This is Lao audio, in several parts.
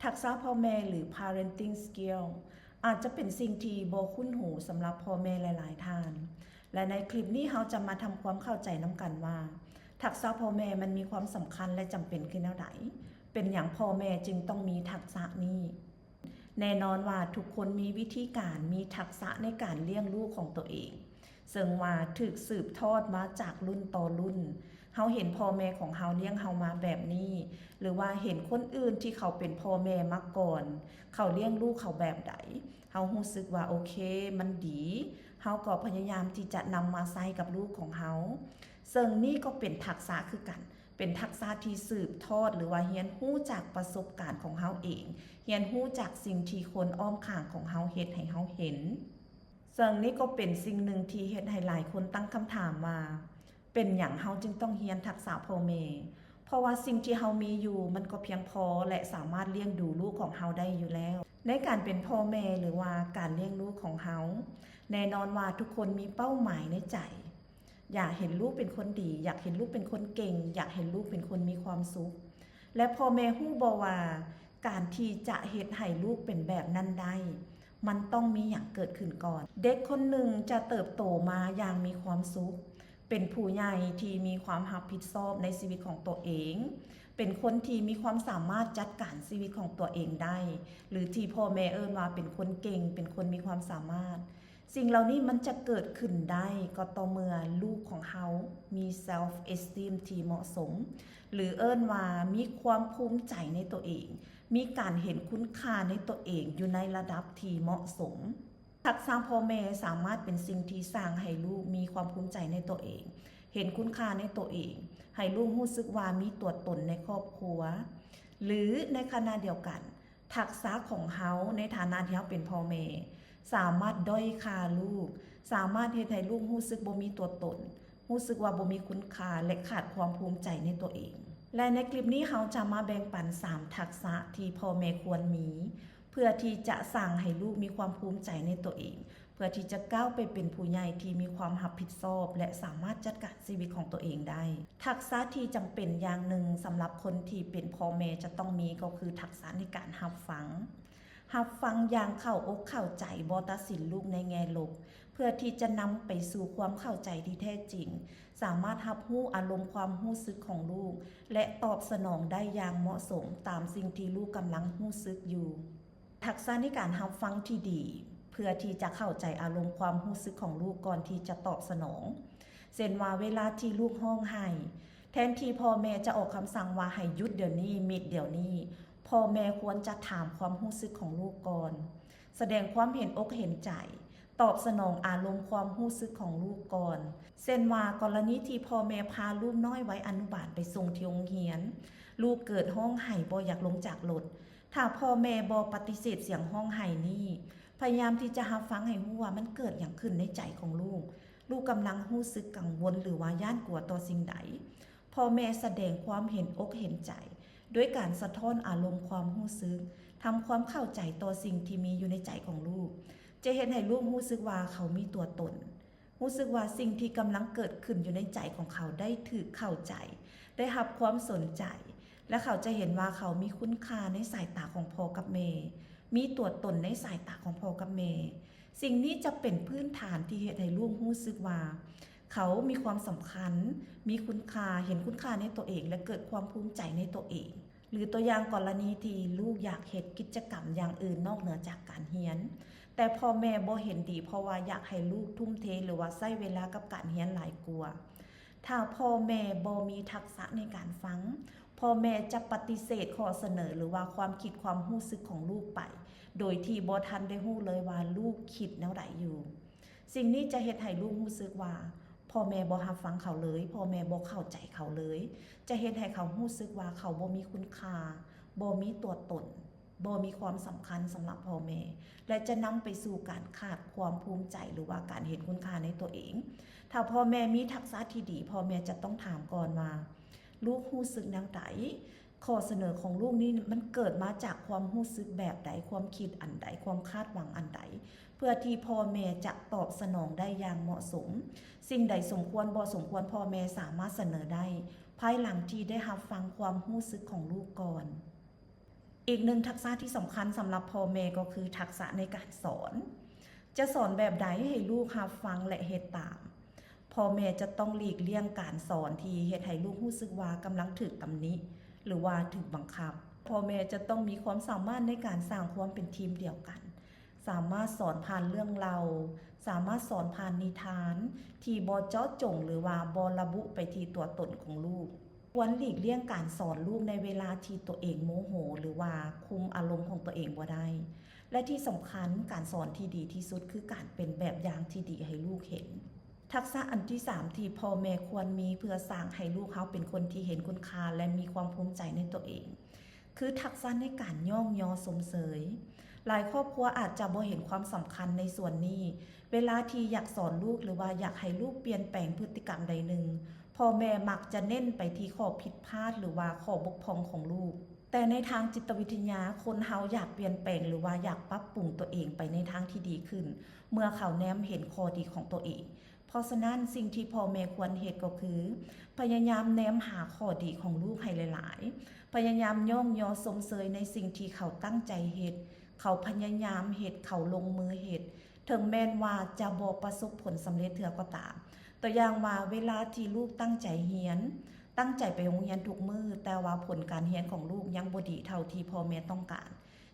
ທັກສະພໍ່ແມ່ ຫຼື parenting skill ອາດຈະເປັນສິ່ງທີ່ບໍ່ຄຸ້ນຫູສຳລັບພໍ່ແມ່ຫຼາຍໆທ່ານ ແລະ ໃນຄລິບນີ້ເຮົາຈະມາທຳຄວາມເຂົ້າໃຈນຳກັນວ່າ ທັກສະພໍ່ແມ່ມັນມີຄວາມສຳຄັນ ແລະ ຈຳເປັນຄືແນວໃດ? ເປັນຫຍັງພໍ່ແມ່ຈຶ່ງຕ້ອງມີທັກສະນີ້? ແນ່ນອນວ່າທຸກຄົນມີວິທີການ, ມີທັກສະໃນການລ້ຽງລູກຂອງຕົວເອງ ເຊິ່ງວ່າຖືກສືບທອດມາຈາກລຸ້ນຕໍ່ລຸ້ນ. ເຮົາເຫັນພໍ່ແມ່ຂອງເຮົາລ້ຽງເຮົາມາແບບນີ້ ຫຼືວ່າເຫັນຄົນອື່ນທີ່ເຂົາເປັນພໍ່ແມ່ມາກ່ອນ ເຂົາລ້ຽງລູກເຂົາແບບໃດ ເຮົາຮູ້ສຶກວ່າໂອເຄ ມັນດີ ເຮົາກໍພະຍາຍາມທີ່ຈະນຳມາໃຊ້ກັບລູກຂອງເຮົາ ເຊິ່ງນີ້ກໍເປັນທັກສະຄືກັນ ເປັນທັກສະທີ່ສືບທອດ ຫຼືວ່າຮຽນຮູ້ຈາກປະສົບການຂອງເຮົາເອງ ຮຽນຮູ້ຈາກສິ່ງທີ່ຄົນອ້ອມຂ້າງຂອງເຮົາເຮັດໃຫ້ເຮົາເຫັນ. ເຊິ່ງນີ້ກໍເປັນສິ່ງໜຶ່ງທີ່ເຮັດໃຫ້ຫຼາຍຄົນຕັ້ງຄຳຖາມວ່າ ເປັນຫຍັງເຮົາຈຶ່ງຕ້ອງຮຽນທັກສະພໍ່ແມ່? ເພາະວ່າສິ່ງທີ່ເຮົາມີຢູ່ມັນກໍພຽງພໍ ແລະ ສາມາດລ້ຽງດູລູກຂອງເຮົາໄດ້ຢູ່ແລ້ວ. ໃນການເປັນພໍ່ແມ່ ຫຼືວ່າການລ້ຽງລູກຂອງເຮົາ ແນ່ນອນວ່າທຸກຄົນມີເປົ້າໝາຍໃນໃຈ ຢາກເຫັນລູກເປັນຄົນດີ, ຢາກເຫັນລູກເປັນຄົນເກັ່ງ, ຢາກເຫັນລູກເປັນຄົນມີຄວາມສຸກ. ແລະ ພໍ່ແມ່ຮູ້ບໍ່ວ່າ ການທີ່ຈະເຮັດໃຫ້ລູກເປັນແບບນັ້ນໄດ້ ມັນຕ້ອງມີຫຍັງເກີດຂຶ້ນກ່ອນ? ເດັກຄົນໜຶ່ງຈະເຕີບໂຕມາຢ່າງມີຄວາມສຸກ, ເປັນຜູ້ໃຫຍ່ທີ່ມີຄວາມຮັບຜິດຊອບໃນຊີວິດຂອງຕົວເອງ, ເປັນຄົນທີ່ມີຄວາມສາມາດຈັດການຊີວິດຂອງຕົວເອງໄດ້ ຫຼື ທີ່ພໍ່ແມ່ເອີ້ນວ່າເປັນຄົນເກັ່ງ, ເປັນຄົນມີຄວາມສາມາດ. ສິ່ງເຫຼົ່ານີ້ມັນຈະເກີດຂຶ້ນໄດ້ກໍຕໍ່ເມື່ອລູກຂອງເຮົາມີ self esteem ທີ່ເໝາະສົມ ຫຼື ເອີ້ນວ່າມີຄວາມພູມໃຈໃນຕົວເອງ, ມີການເຫັນຄຸນຄ່າໃນຕົວເອງຢູ່ໃນລະດັບທີ່ເໝາະສົມ. ທັກສະພໍ່ແມ່ສາມາດເປັນສິ່ງທີ່ສ້າງໃຫ້ລູກມີຄວາມພູມໃຈໃນຕົວເອງ, ເຫັນຄຸນຄ່າໃນຕົວເອງ, ໃຫ້ລູກຮູ້ສຶກວ່າມີຕົວຕົນໃນຄອບຄົວ ຫຼື ໃນຂະນະດຽວກັນ ທັກສະຂອງເຮົາໃນຖານະທີ່ເຮົາເປັນພໍ່ແມ່ ສາມາດດ້ອຍຄ່າລູກ, ສາມາດເຮັດໃຫ້ລູກຮູ້ສຶກບໍ່ມີຕົວຕົນ, ຮູ້ສຶກວ່າບໍ່ມີຄຸນຄ່າ ແລະ ຂາດຄວາມພູມໃຈໃນຕົວເອງ. ແລະ ໃນຄລິບນີ້ເຮົາຈະມາແບ່ງປັນສາມທັກສະທີ່ພໍ່ແມ່ຄວນມີ ເພື່ອທີ່ຈະສ້າງໃຫ້ລູກມີຄວາມພູມໃຈໃນຕົວເອງ, ເພື່ອທີ່ຈະກ້າວໄປເປັນຜູ້ໃຫຍ່ທີ່ມີຄວາມຮັບຜິດຊອບ ແລະ ສາມາດຈັດການຊີວິດຂອງຕົວເອງໄດ້. ທັກສະທີ່ຈຳເປັນຢ່າງໜຶ່ງສຳລັບຄົນທີ່ເປັນພໍ່ແມ່ຈະຕ້ອງມີກໍຄືທັກສະໃນການຮັບຟັງ. ຮັບຟັງຢ່າງເຂົ້າອົກເຂົ້າໃຈ, ບໍ່ຕັດສິນລູກໃນແງ່ລົບ, ເພື່ອທີ່ຈະນຳໄປສູ່ຄວາມເຂົ້າໃຈທີ່ແທ້ຈິງ, ສາມາດຮັບຮູ້ອາລົມຄວາມຮູ້ສຶກຂອງລູກ ແລະ ຕອບສະໜອງໄດ້ຢ່າງເໝາະສົມຕາມສິ່ງທີ່ລູກກຳລັງຮູ້ສຶກຢູ່. ທັກສະໃນການຮັບຟັງທີ່ດີ ເພື່ອທີ່ຈະເຂົ້າໃຈອາລົມຄວາມຮູ້ສຶກຂອງລູກກ່ອນທີ່ຈະຕອບສະໜອງ. ເຊັ່ນວ່າ ເວລາທີ່ລູກຮ້ອງໄຫ້, ແທນທີ່ພໍ່ແມ່ຈະອອກຄຳສັ່ງວ່າໃຫ້ຢຸດດຽວນີ້, ມິດດຽວນີ້, ພໍ່ແມ່ຄວນຈະຖາມຄວາມຮູ້ສຶກຂອງລູກກ່ອນ, ສະແດງຄວາມເຫັນອົກເຫັນໃຈ, ຕອບສະໜອງອາລົມຄວາມຮູ້ສຶກຂອງລູກກ່ອນ. ເຊັ່ນວ່າ ກໍລະນີທີ່ພໍ່ແມ່ພາລູກນ້ອຍໄວອະນຸບານໄປສົ່ງທີ່ໂຮງຮຽນ, ລູກເກີດຮ້ອງໄຫ້ບໍ່ຢາກລົງຈາກລົດ. ຖ້າພໍ່ແມ່ບໍ່ປະຕິເສດສຽງຮ້ອງໄຫ້ນີ້, ພະຍາຍາມທີ່ຈະຮັບຟັງໃຫ້ຮູ້ວ່າມັນເກີດຫຍັງຂຶ້ນໃນໃຈຂອງລູກ, ລູກກຳລັງຮູ້ສຶກກັງວົນ ຫຼືວ່າຢ້ານກົວຕໍ່ສິ່ງໃດ, ພໍ່ແມ່ສະແດງຄວາມເຫັນອົກເຫັນໃຈ ດ້ວຍການສະທ້ອນອາລົມຄວາມຮູ້ສຶກ, ທຳຄວາມເຂົ້າໃຈຕໍ່ສິ່ງທີ່ມີຢູ່ໃນໃຈຂອງລູກ, ຈະເຮັດໃຫ້ລູກຮູ້ສຶກວ່າເຂົາມີຕົວຕົນ, ຮູ້ສຶກວ່າສິ່ງທີ່ກຳລັງເກີດຂຶ້ນຢູ່ໃນໃຈຂອງເຂົາໄດ້ຖືກເຂົ້າໃຈ, ໄດ້ຮັບຄວາມສົນໃຈ, ແລະ ເຂົາຈະເຫັນວ່າເຂົາມີຄຸນຄ່າໃນສາຍຕາຂອງພໍ່ກັບແມ່, ມີຕົວຕົນໃນສາຍຕາຂອງພໍ່ກັບແມ່. ສິ່ງນີ້ຈະເປັນພື້ນຖານທີ່ເຮັດໃຫ້ລູກຮູ້ສຶກວ່າເຂົາມີຄວາມສຳຄັນ, ມີຄຸນຄ່າ, ເຫັນຄຸນຄ່າໃນຕົວເອງ ແລະ ເກີດຄວາມພູມໃຈໃນຕົວເອງ. ຫຼື ຕົວຢ່າງກໍລະນີທີ່ລູກຢາກເຮັດກິດຈະກຳຢ່າງອື່ນນອກເໜືອຈາກການຮຽນ, ແຕ່ພໍ່ແມ່ບໍ່ເຫັນດີ ເພາະວ່າຢາກໃຫ້ລູກທຸ່ມເທ ຫຼືວ່າໃຊ້ເວລາກັບການຮຽນຫຼາຍກວ່າ. ຖ້າພໍ່ແມ່ບໍ່ມີທັກສະໃນການຟັງ, ພໍ່ແມ່ຈະປະຕິເສດຂໍ້ສະເໜີ ຫຼືວ່າຄວາມຄິດຄວາມຮູ້ສຶກຂອງລູກໄປ ໂດຍທີ່ບໍ່ທັນໄດ້ຮູ້ເລີຍວ່າລູກຄິດແນວໃດຢູ່. ສິ່ງນີ້ຈະເຮັດໃຫ້ລູກຮູ້ສຶກວ່າ ພໍ່ແມ່ບໍ່ຮັບຟັງເຂົາເລີຍ, ພໍ່ແມ່ບໍ່ເຂົ້າໃຈເຂົາເລີຍ, ຈະເຮັດໃຫ້ເຂົາຮູ້ສຶກວ່າເຂົາບໍ່ມີຄຸນຄ່າ, ບໍ່ມີຕົວຕົນ, ບໍ່ມີຄວາມສຳຄັນສຳລັບພໍ່ແມ່ ແລະ ຈະນຳໄປສູ່ການຂາດຄວາມພູມໃຈ ຫຼືວ່າການເຫັນຄຸນຄ່າໃນຕົວເອງ. ຖ້າພໍ່ແມ່ມີທັກສະທີ່ດີ, ພໍ່ແມ່ຈະຕ້ອງຖາມກ່ອນວ່າ ລູກຮູ້ສຶກແນວໃດ? ຂໍ້ສະເໜີຂອງລູກນີ້ມັນເກີດມາຈາກຄວາມຮູ້ສຶກແບບໃດ, ຄວາມຄິດອັນໃດ, ຄວາມຄາດຫວັງອັນໃດ, ເພື່ອທີ່ພໍ່ແມ່ຈະຕອບສະໜອງໄດ້ຢ່າງເໝາະສົມ. ສິ່ງໃດສົມຄວນບໍ່ສົມຄວນ, ພໍ່ແມ່ສາມາດສະເໜີໄດ້ ພາຍຫຼັງທີ່ໄດ້ຮັບຟັງຄວາມຮູ້ສຶກຂອງລູກກ່ອນ. ອີກໜຶ່ງທັກສະທີ່ສຳຄັນສຳລັບພໍ່ແມ່ກໍຄືທັກສະໃນການສອນ. ຈະສອນແບບໃດໃຫ້ລູກຮັບຟັງ ແລະ ເຮັດຕາມ? ພໍ່ແມ່ຈະຕ້ອງຫຼີກລ່ຽງການສອນທີ່ເຮັດໃຫ້ລູກຮູ້ສຶກວ່າກຳລັງຖືກຕຳໜິ ຫຼືວ່າຖືກບັງຄັບ. ພໍ່ແມ່ຈະຕ້ອງມີຄວາມສາມາດໃນການສ້າງຄວາມເປັນທີມດຽວກັນ, ສາມາດສອນຜ່ານເລື່ອງເລົ່າ, ສາມາດສອນຜ່ານນິທານທີ່ບໍ່ເຈາະຈົງ ຫຼືວ່າບໍ່ລະບຸໄປທີ່ຕົວຕົນຂອງລູກ. ຄວນຫຼີກລ່ຽງການສອນລູກໃນເວລາທີ່ຕົວເອງໂມໂຫ ຫຼືວ່າຄຸມອາລົມຂອງຕົວເອງບໍ່ໄດ້. ແລະ ທີ່ສຳຄັນ, ການສອນທີ່ດີທີ່ສຸດຄືການເປັນແບບຢ່າງທີ່ດີໃຫ້ລູກເຫັນ. ທັກສະອັນທີສາມທີ່ພໍ່ແມ່ຄວນມີເພື່ອສ້າງໃຫ້ລູກເຮົາເປັນຄົນທີ່ເຫັນຄຸນຄ່າ ແລະ ມີຄວາມພູມໃຈໃນຕົວເອງ ຄືທັກສະໃນການຍ້ອງຍໍຊົມເຊີຍ. ຫຼາຍຄອບຄົວອາດຈະບໍ່ເຫັນຄວາມສຳຄັນໃນສ່ວນນີ້. ເວລາທີ່ຢາກສອນລູກ ຫຼືວ່າຢາກໃຫ້ລູກປ່ຽນແປງພຶດຕິກຳໃດໜຶ່ງ, ພໍ່ແມ່ມັກຈະເນັ້ນໄປທີ່ຂໍ້ຜິດພາດ ຫຼືວ່າຂໍ້ບົກຜ່ອງຂອງລູກ. ແຕ່ໃນທາງຈິດຕະວິທະຍາ, ຄົນເຮົາຢາກປ່ຽນແປງ ຫຼືວ່າຢາກປັບປຸງຕົວເອງໄປໃນທາງທີ່ດີຂຶ້ນ ເມື່ອເຂົາແນມເຫັນຂໍ້ດີຂອງຕົວເອງ. ເພາະສະນັ້ນ, ສິ່ງທີ່ພໍ່ແມ່ຄວນເຮັດກໍຄື ພະຍາຍາມແນມຫາຂໍ້ດີຂອງລູກໃຫ້ຫຼາຍໆ, ພະຍາຍາມຍ້ອງຍໍຊົມເຊີຍໃນສິ່ງທີ່ເຂົາຕັ້ງໃຈເຮັດ, ເຂົາພະຍາຍາມເຮັດ, ເຂົາລົງມືເຮັດ, ເຖິງແມ່ນວ່າຈະບໍ່ປະສົບຜົນສຳເລັດເທື່ອກໍຕາມ. ຕົວຢ່າງວ່າ, ເວລາທີ່ລູກຕັ້ງໃຈຮຽນ, ຕັ້ງໃຈໄປໂຮງຮຽນທຸກມື້, ແຕ່ວ່າຜົນການຮຽນຂອງລູກຍັງບໍ່ດີເທົ່າທີ່ພໍ່ແມ່ຕ້ອງການ.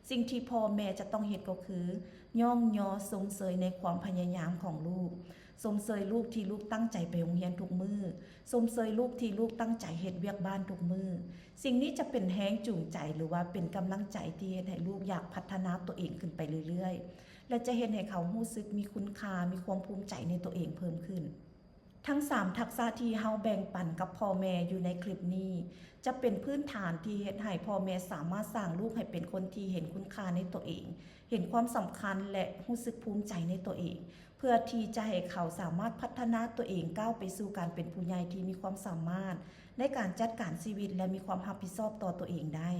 ສິ່ງທີ່ພໍ່ແມ່ຈະຕ້ອງເຮັດກໍຄື ຍ້ອງຍໍຊົມເຊີຍໃນຄວາມພະຍາຍາມຂອງລູກ, ຊົມເຊີຍລູກທີ່ລູກຕັ້ງໃຈໄປໂຮງຮຽນທຸກມື້, ຊົມເຊີຍລູກທີ່ລູກຕັ້ງໃຈເຮັດວຽກບ້ານທຸກມື້. ສິ່ງນີ້ຈະເປັນແຮງຈູງໃຈ ຫຼືວ່າເປັນກຳລັງໃຈທີ່ເຮັດໃຫ້ລູກຢາກພັດທະນາຕົວເອງຂຶ້ນໄປເລື້ອຍໆ ແລະ ຈະເຮັດໃຫ້ເຂົາຮູ້ສຶກມີຄຸນຄ່າ, ມີຄວາມພູມໃຈໃນຕົວເອງເພີ່ມຂຶ້ນ. ທັງສາມທັກສະທີ່ເຮົາແບ່ງປັນກັບພໍ່ແມ່ຢູ່ໃນຄລິບນີ້ ຈະເປັນພື້ນຖານທີ່ເຮັດໃຫ້ພໍ່ແມ່ສາມາດສ້າງລູກໃຫ້ເປັນຄົນທີ່ເຫັນຄຸນຄ່າໃນຕົວເອງ, ເຫັນຄວາມສຳຄັນ ແລະ ຮູ້ສຶກພູມໃຈໃນຕົວເອງ, ເພື່ອທີ່ຈະໃຫ້ເຂົາສາມາດພັດທະນາຕົວເອງ ກ້າວໄປສູ່ການເປັນຜູ້ໃຫຍ່ທີ່ມີຄວາມສາມາດໃນການຈັດການຊີວິດ ແລະ ມີຄວາມຮັບຜິດຊອບຕໍ່ຕົວເອງໄດ້.